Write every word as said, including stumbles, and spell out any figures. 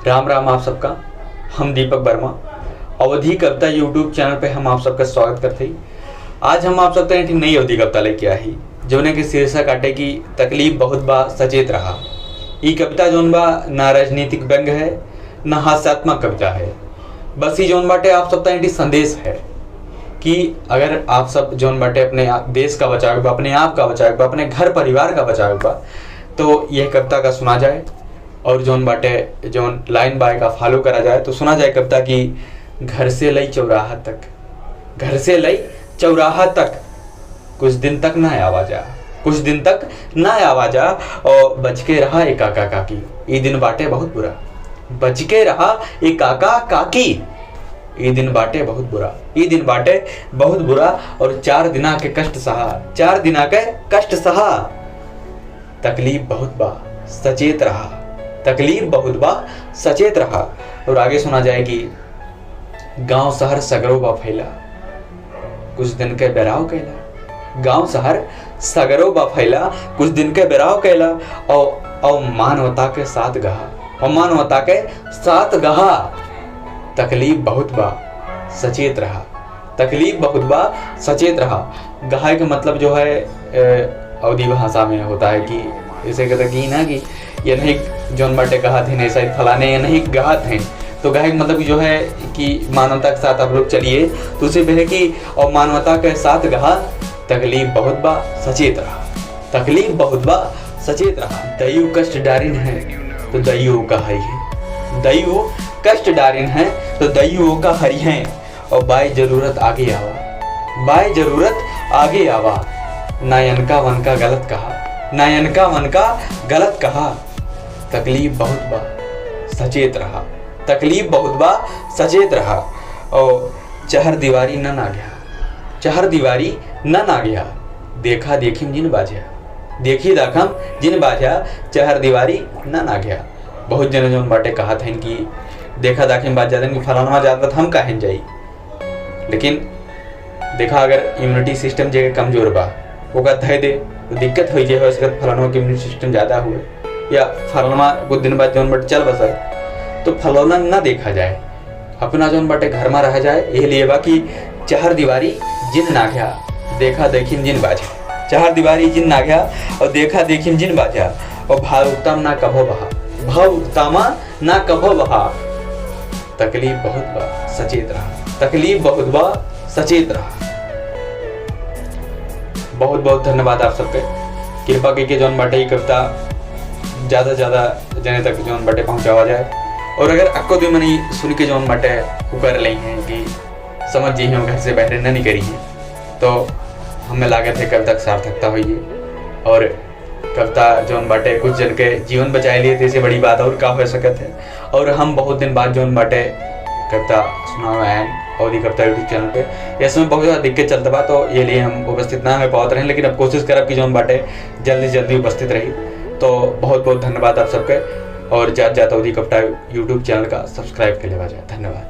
राम राम आप सबका, हम दीपक वर्मा। अवधी कविता YouTube channel पे हम आप सबका स्वागत करते ही। आज हम आप सबका एक नई अवधी कविता लेके आई, जौने के शीर्षक आटे कि तकलीफ बहुत बा, सचेत रहा। ई कविता जौन बा, ना राजनीतिक व्यंग्य है, ना हास्यात्मक कविता है। बस ई जौन बाटे आप सबका एक संदेश है कि अगर आप सब जौन बाटे अपने आप, देश का बचावे बा, अपने आप का बचावे बा, अपने घर परिवार का बचावे बा, तो यह कविता का सुना जाए। और जौन बाटे, जौन line बा एका follow करा जाए, तो सुना जाए कविता कि घर से लई चौराहा तक, घर से लई चौराहा तक, कुछ दिन तक ना आवा जा, कुछ दिन तक ना आवा जा, और बच के रहा ए काका काकी, ई दिन बाटे बहुत बुरा। बच के रहा ए काका काकी, ई दिन बाटे बहुत बुरा, ई दिन बाटे बहुत बुरा। और चार दिना के कष्ट सहा, चार दिना के कष्ट सहा। तकलीफ बहुत बा, सचेत रहा। तकलीफ बहुत बा, सचेत रहा। और आगे सुना जाए कि गांव शहर सगरो बा फैला, कुछ दिन के बेराव कैला। गांव शहर सगरो बा फैला, कुछ दिन के बेराव कैला। और, और मानवता के साथ गहा, और मानवता के साथ गहा। तकलीफ बहुत बा, सचेत रहा। तकलीफ बहुत बा, सचेत रहा। गहा के मतलब जो है, ए, अवधी भाषा में होता है कि जैसे कहते कि ना कि ये नहीं जौन बाटे कहत हैं, ऐसा ही फलाने ये नहीं कहत हैं, तो गहा के मतलब जो है कि मानवता के साथ आप लोग चलिए, तो उसे भी है कि और मानवता के साथ गहा। तकलीफ बहुत बा, सचेत रहा। तकलीफ बहुत बा, सचेत रहा। दइयो कष्ट डारिन है, तो दइयो का हरि है। दइयो कष्ट डारिन है, तो दइयो का हरि है। और बाय जरूरत आगे आवा, बाय जरूरत आगे आवा। ना यनका वनका गलत कहा, ना यनका वनका गलत कहा। तकलीफ बहुत बा, सचेत रहा। तकलीफ बहुत बा, सचेत रहा। और चहर दीवारी न नाग्या, चहर दीवारी न नाग्या। देखा देखी में जिन बाज्या, देखी दाखम जिन बाज्या, चहर दीवारी न नाग्या। बहुत जने जौन बाटे कहत हैं कि देखा दाखी में बाज्या, कि फलानवा जात बा त हम काहे न जाई। लेकिन देखा, अगर immunity system जे कमजोर बा, ओका धै दे, तो दिक्कत होई जे, हो सकत फलानवा के immunity system ज्यादा हुए, या फलानवा कुछ दिन बाद जौन बट चल बसल, तो फलौना ना देखा जाए, अपना जौन बाटे घर में रहा जाए। यह लिए बा कि चहर दीवारी जिन नाग्या, देखा देखी में जिन बाज्या। चहर दीवारी जिन नाग्या, और देखा देखी में जिन बाज्या, और भावुकता में ना कभो बहा, भावुकता में ना कभो बहा। तकलीफ बहुत बा, सचेत रहा। तकलीफ बहुत बा, सचेत रहा। बहुत बहुत धन्यवाद आप सबके। कृपा करके जौन बाटे ई कविता ज्यादा से ज्यादा जने तक जौन बाटे पहुँचावा जाए। और अगर अक्को दुइ मनई सुन के जौन बाटे उ कर लेई हैं कि समझ जी हैं, घर से बाहर न निकली हैं, तो हमें लागत है कविता के सार्थकता होई है। और कविता जौन बाटे कुछ जन के जीवन बचाए लिए थे, इससे बड़ी बात और का हो सकत है। और हम बहुत दिन बाद जौन बाटे कविता सुनावे आए हैं अवधी कविता YouTube channel पे। इस समय बहुत ज़्यादा दिक्कत चलत बा, तो ये लिए हम उपस्थित ना हो पावत रहे, लेकिन अब कोशिश करब कि जौन बाटे जल्दी से जल्दी उपस्थित रही। तो बहुत बहुत धन्यवाद आप सबके, और जात जात अवधी कविता YouTube channel का subscribe कर लेवा जाए। धन्यवाद।